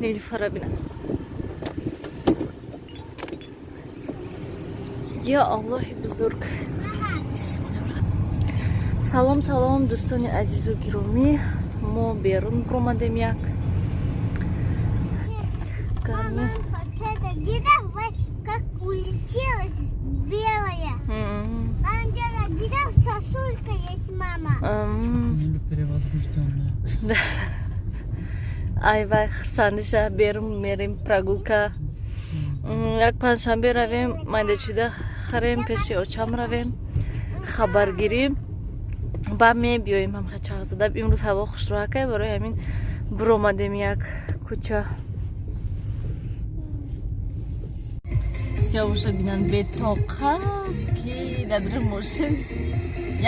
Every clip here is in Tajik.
Нилуфара бина. Я Аллоҳи бузург. Салом, салом, дӯстони азизу гиромӣ. Мо берун омадем як. Мама, дидам, как улетелась белая. Там дидам, сосулька есть, мама. Перевозбужденная. Ай вай, хурсандиша, берун мерем прогулка. Як панҷшанбе равем, майдачида харем, пеши очам равем, хабаргирӣ, ба мебиёем. Ҳамха чархзада. Имрӯз ҳаво хушроҳакай, барои ҳамин биромадем як кӯча. Сиёвуша бинанд, бетоқат, ки дар мошин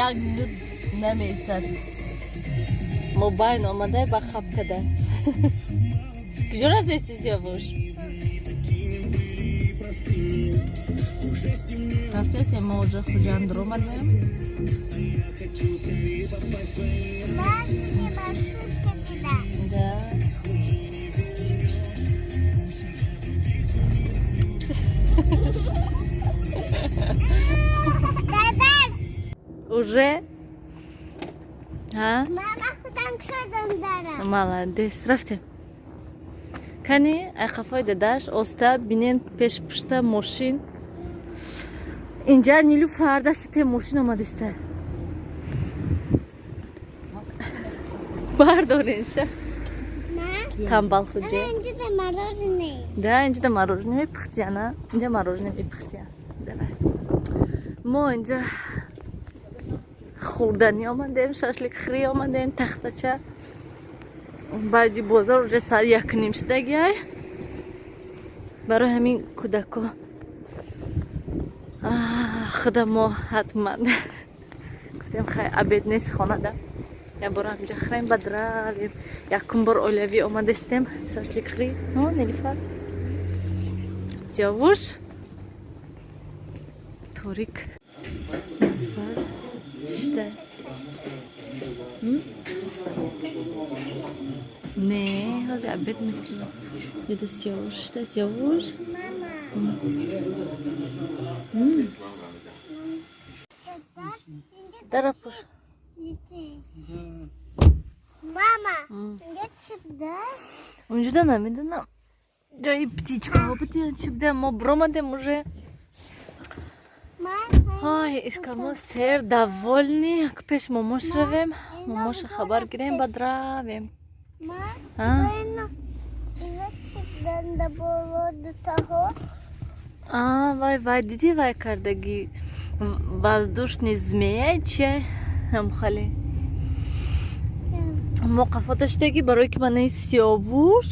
як минут намеистад. Мобайн омада ба хаб када. Куҷо рафтести, Сиёвуш? Рафтесем, мо уже Хуҷанд омадем. Да. Уже? А? Мама, худам шудам дара. Молодец. Рафтем. Кани, ай қафои дадаш, оста бинен, пеш пушта мошин. Инҷа Нилуфар дасти мошин омадиста. Бардоринша. Тамбал хуҷа. Инҷа мороженое. Да, инҷа мороженое мепухтияна. Инҷа мороженое мепухтия. Давай. Мо инҷа хӯрданӣ омадем, шашлик хӯрӣ омадем, тахтача. Баъди бозор уже саат 1:30 шудагиай. Барои ҳамин кӯдако худа мо ҳатман гуфтем, хай, обед нест хонада, як бор ҳаминҷа хӯрем, баъд равем. Якум бор оилавӣ омадастем шашлик хӯрӣ. Нилуфар, Сиёвуш, торик. Нилуфар шита. Не, ҳозир обед мекунем. Еда Сиёвуш шита, Сиёвуш. Мама. Дара пуш. Мама, инҷа чӣ буда? Унҷуда намедонам. Ҷои птичкаҳо буда, чӣ буда, мо биромадем уже. Ой, ишкамо сер, довольный. Як пеш момош равем, момоша хабар гирем, баъд равем. Ма, ино чӣ буданда боло дутаҳо? А, вай, вай, диди, вай кардаги воздушный змея чия ҳамхали. Мо қафота шудаги, барое ки манаи Сиёвуш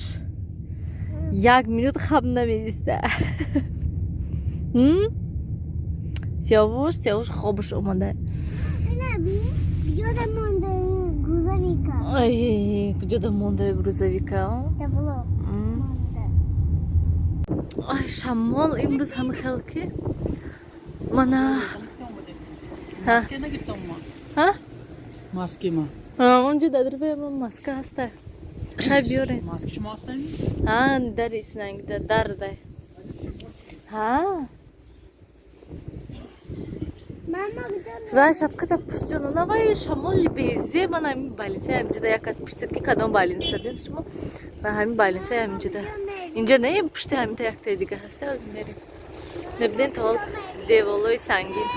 як минут хаб намеиста. Сиёвуш, Сиёвуш хобаш омада. Куҷода монда грузовика? Ай, куҷода монда грузовика? Табло. Ай, шамол имрӯз ҳам хел ки мана. Маска нагирифтам ма. Ҳа? Маски ма. Онҷо дар ма маска ҳаста. Хай, биёрем. Маски шумо ҳастем? Ҳа, дари снанг дар дай. Ҳа? Вай, шапката пӯш, ҷона. Навай, шамоли безе. Ман ҳамин больница ҳаминҷода як кас пурсид, ки кадом больница дед шумо. Ба ҳамин больница ҳаминҷода. Инҷа не, пушти ҳаминта яктаи дига ҳаста, ҳозир мерем. Мебинем, то ҳол деволои сангин.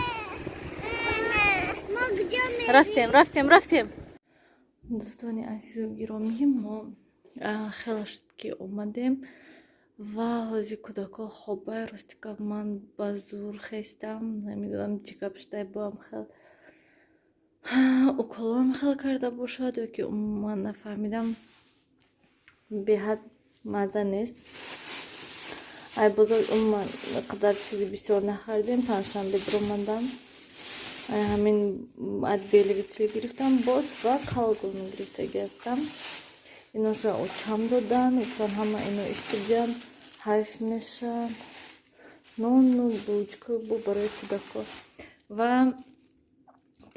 Рафтем, рафтем, рафтем. Дӯстони азизу гиромӣ, мо хеле шуд, ки омадем ва ҳозир кӯдакҳо хобай. Рости гап, ман ба зур хестам, намедонам, чӣ гап шудай, боам хел уколам хел карда бошад ё ки умуман нафаҳмидам, беҳад мазза нест. Ай бозор умуман қадар чизи бисёр нахаридем. Панҷшанбе биромадам, ҳамин отбеливатель гирифтам боз ва калгон гирифтагӣ ҳастам. Иноша очам додан, гуфтан, ҳама ино иштибиям, ҳайф мешаванд. Нону булочка бу барои кӯдакҳо ва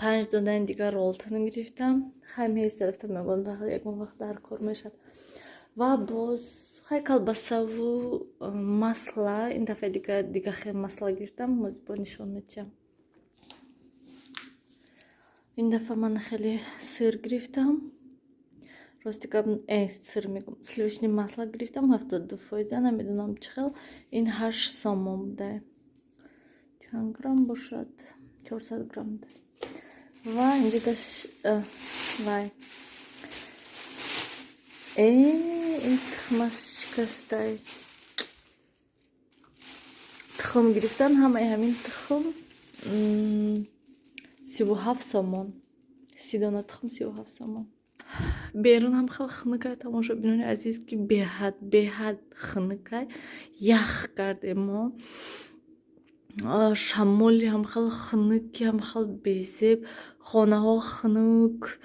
панҷ донаи дигар Ролтон гирифтам. Хай, меиста, гуфтам, ягон вақт дар кор мешавад. Ва боз хай колбасаву масла. Ин дафъа дига хел масла гирифтам, бо нишон метиҳам. Ин дафъа ман хеле сыр гирифтам. Рости гап, сыр мегӯм, сливочный масло гирифтам, 72%, намедонам чӣ хел. Ин 8 сомон буда. Чанд грамм бошад? 400 грамм буда. Ва инҷода вай, ин тухмаш шикастай. Тухм гирифтан, ҳамаи ҳамин тухм 37 сомон. 30 дона тухм 37 сомон. Берун ҳам хеле хунукай, тамошобинони азиз, ки беҳад беҳад хунукай, ях кардем мо. Шамоли ҳам хеле хунуки, ҳам хеле безеб, хонаҳо хунук.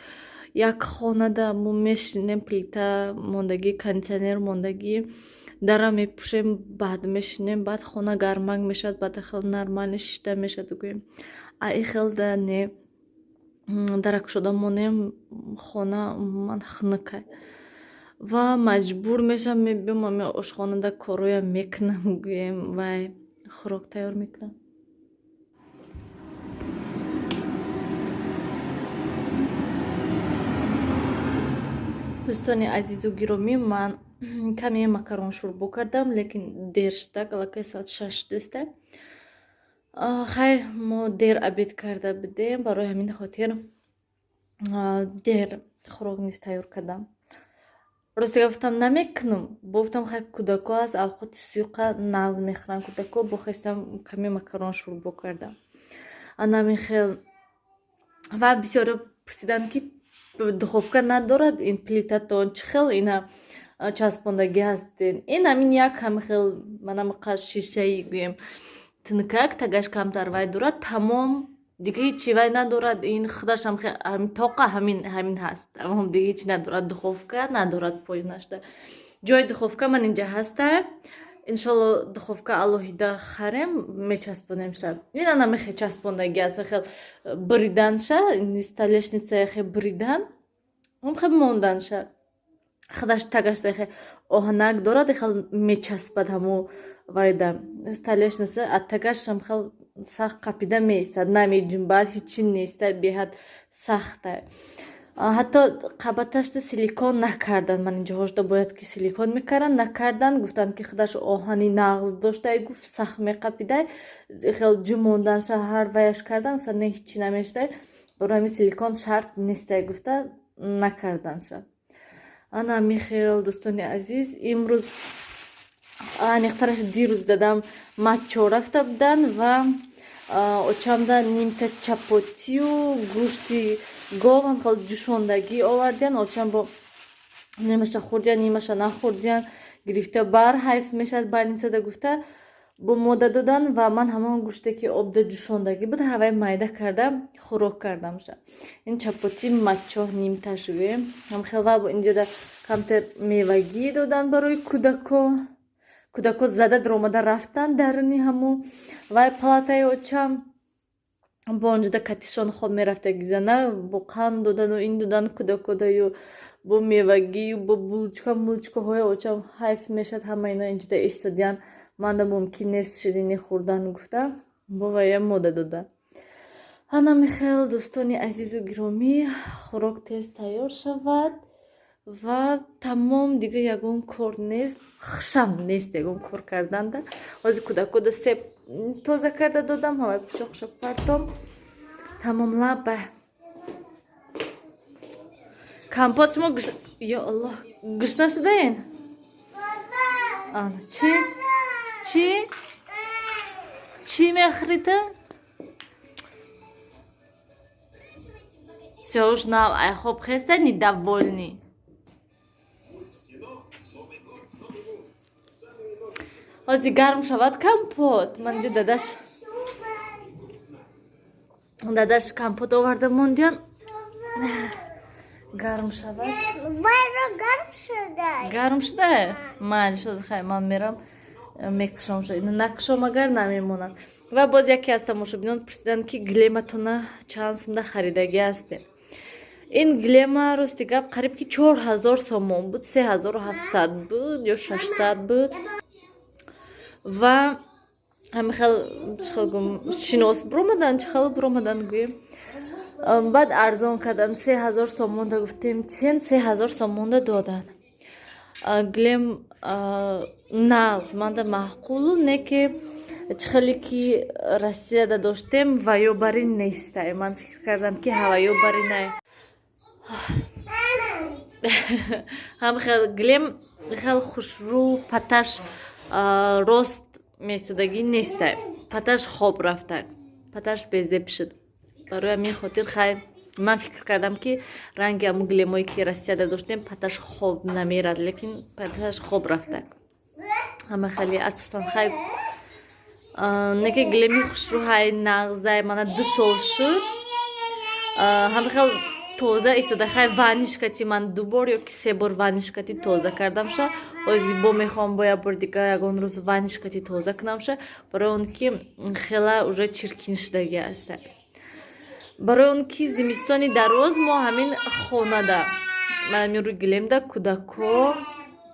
Як хонада мо мешинем, плита мондагӣ, кондитсионер мондагӣ, дара мепӯшем, баъд мешинем, баъд хона гармак мешавад, баъд хеле нормально шишта мешавад, гӯем. А и хелда не, дара кушода монем, хона умуман хунукай ва маҷбур мешавам, мебиём ами ошхонада корҳоям мекунам, гӯем, вай, хӯрок тайёр мекунам. Дӯстони азизу гиромӣ, ман каме макарон шӯрбо кардам, лекин дер шуда, аллакай соат 6 шудааста. Хай, мо дер обед карда будем, барои ҳамин хотир дер хӯрок низ тайёр кардам. Рости гуфтам, намекунам, гуфтам, хай, кӯдако аст, авқоти сӯйқа нағз мехӯранд кӯдако, бохестам, каме макарон шӯрбо кардам. Анамихел. Ва бисёре пурсиданд, ки духовка надорад ин плитатон, чӣ хел ина часпондагӣ ҳастен? Ин ҳамин як ҳамихел манамиқа шишаи, гӯем, тинкак, тагаш камтар вай дорад, тамом, дига ҳечи вай надорад. Ин худаш ҳамин тоқа ҳамин ҳаст, тамом, дига ҳечи надорад, духовка надорад поёнашда. Ҷои духовка ман инҷа ҳаста, иншолло, духовка алоҳида харем, мечаспонемша. Ин анамихе часпондагӣ аст, хел бриданша, столешница хе бридан, хе монданша, худаш тагашда хе оҳанак дорад, хел мечаспад ҳамо вайда столешница, а тагашам хел сахт қапида меистад, намеҷунбад, ҳечи неста, беҳад сахта. Ҳатто қабаташда силикон накардан. Ман инҷоҳошда бояд ки силикон мекардан, накардан. Гуфтанд, ки худаш оҳани нағз доштай, гуфт, сахт меқапидай, хел ҷумонданша, ҳар ваяш кардан, гуфтанд, не, ҳечи намештай, барои ҳамин силикон шарт нестай, гуфта накарданша. Ана михел, дӯстони азиз. Имрӯз, аниқтараш дирӯз, дадам матчо рафта буданд ва очамда нимта чапотию гӯшти гов ҳам хел ҷӯшондагӣ овардиян. Очам бо нимаша хӯрдиян, нимаша нахӯрдиян, гирифта бар ҳайф мешавад больницада, гуфта, бо мода додан. Ва ман ҳамон гӯште, ки обда ҷӯшондагӣ буд, ҳавай майда карда хӯрок кардамша. Ин чапоти мачоҳ нимташ, гӯем, ҳамхел. Ва инҷода камтар мевагӣ додан барои кӯдако. Кӯдако зада даромада рафтанд даруни ҳамо вай палатаи очам, бо онҷода катишон хоб мерафтаги зана, бо қанд додану ин додан кӯдакодаю, бо мевагию бо булочка мулочкаҳои очам ҳайф мешавад, ҳама ина инҷода истодиян, манда мумкин нест ширинӣ хӯрдан, гуфта, бо вая мода дода. Ана михел, дӯстони азизу гиромӣ, хӯрок тез тайёр шавад ва тамом, дига ягон кор нест, хушам нест ягон кор карданда. Ҳозир кӯдакода себ тоза карда додам, ҳамаи пучоқшо партом, тамом. Лаба компот шумо, ё Аллоҳ, гушна шудаен? Чӣ, чӣ, чӣ мехӯри ту? Всё уж на, ай хоб хеста, недовольный. Ҳозир гарм шавад компот. Ман ди дадаш компот оварда мондиян, гарм шавад. Гарм шуда. Гарм шуда, майли, шоз. Хай, ман мерам, мекушом. Накушом агар, намемонам. Ва боз яке аз тамошобинон пурсиданд, ки гилематона чанд сумда харидагӣ ҳастем. Ин гилема, рости гап, қариб ки 4000 сомон буд, 3700 буд ё 600 буд. Ва ҳамин хел, чӣ хел гум, шинос биромадан, чӣ хел биромадан гӯем. Баъд арзон кардан, 3000 сомонда гуфтем, чен 3000 сомонда додан. Гилем нағз, манда маъқулу, не ки чӣ хеле ки Россияда доштем, ваё барин нестай. Ман фикр кардам, ки ҳаваё баринай. Ҳам хел гилем хел хушрӯ, паташ рост местодагӣ нестай, паташ хоб рафта, паташ безеб шуд. Барои ҳамин хотир, хай, ман фикр кардам, ки ранги ҳамун гилемое ки Россияда доштем, паташ хоб намерад, лекин паташ хоб рафта. Ҳама хеле асосан, хай, неки гилеми хушрӯҳай, нағзай. Мана 2 сол шуд, ҳама хел тоза истода. Хай, ванишкати ман ду бор ё ки се бор ванишкати тоза кардамша. Ози бо мехоҳам бо як бор дигар ягон рӯз ванишкати тоза кунамша, барои он ки хела уже чиркин шудагӣ аста. Барои он ки зимистони дароз мо ҳамин хонада, ман ҳамин рӯи гилемда кӯдако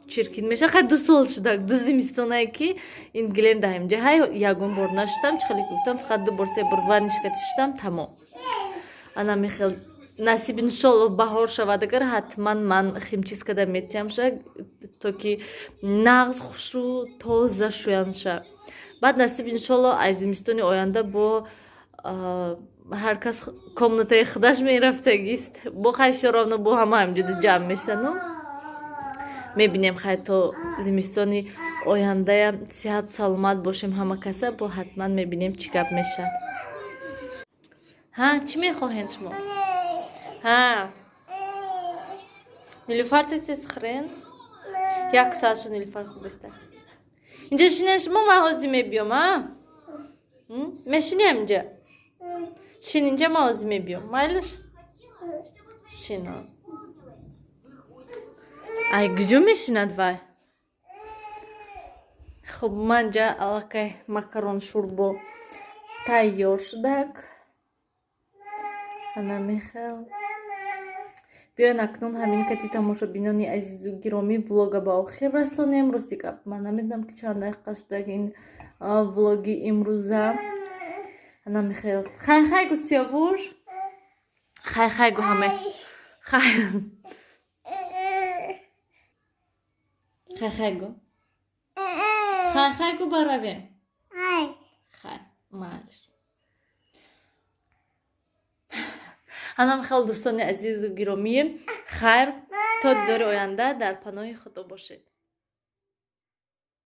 чиркин меша. Хай, 2 сол шуда, ду зимистонае ки ин гилем да ҳаминҷа. Ҳай, ягон бор нашудам, чӣ хеле гуфтам, фақат ду бор, се бор ванишкати шудам, тамом. Ана мехел, насиб, иншолло, баҳор шавад агар, ҳатман ман химчистка да метиҳамша, то ки нағз, хушрӯ, тоза шӯянша. Баъд, насиб, иншолло, аз зимистони оянда бо ҳар кас комнатаи худаш мерафтагист. Бо хай, всё равно бо ҳама ҳамҷода ҷамъ мешану мебинем. Хай, то зимистони ояндаям сиҳату саломат бошем ҳама каса, бо ҳатман мебинем, чӣ гап мешавад. Ҳа, чӣ мехоҳед шумо? Ҳа, Нилуфар, тез тез хӯрен, як соат шуд. Нилуфар, хуб иста, инҷа шинен шумо, ман ҳозир мебиём. А мешинем инҷа, шин инҷа, ман ҳозир мебиём, майлиш, шино. Ай, куҷо мешинад вай? Хуб, манҷа аллакай макарон шӯрбо тайёр шудак. Ана мехел. Биёен, акнун ҳамин кати, тамошобинони азизу гиромӣ, влога ба охир расонем. Рости гап, ман намедонам, ки чанд дақиқа шудак ин влоги имрӯза. Ана мехел, хай хай гу, Сиёвуш, хай хай гу, ҳаме хай хай хай гу, хай хай гу, баравем. Хай, майлиш. Ҳанам хел, дӯстони азизу гиромӣ, хайр, то дидори оянда дар паноҳи Худо бошед.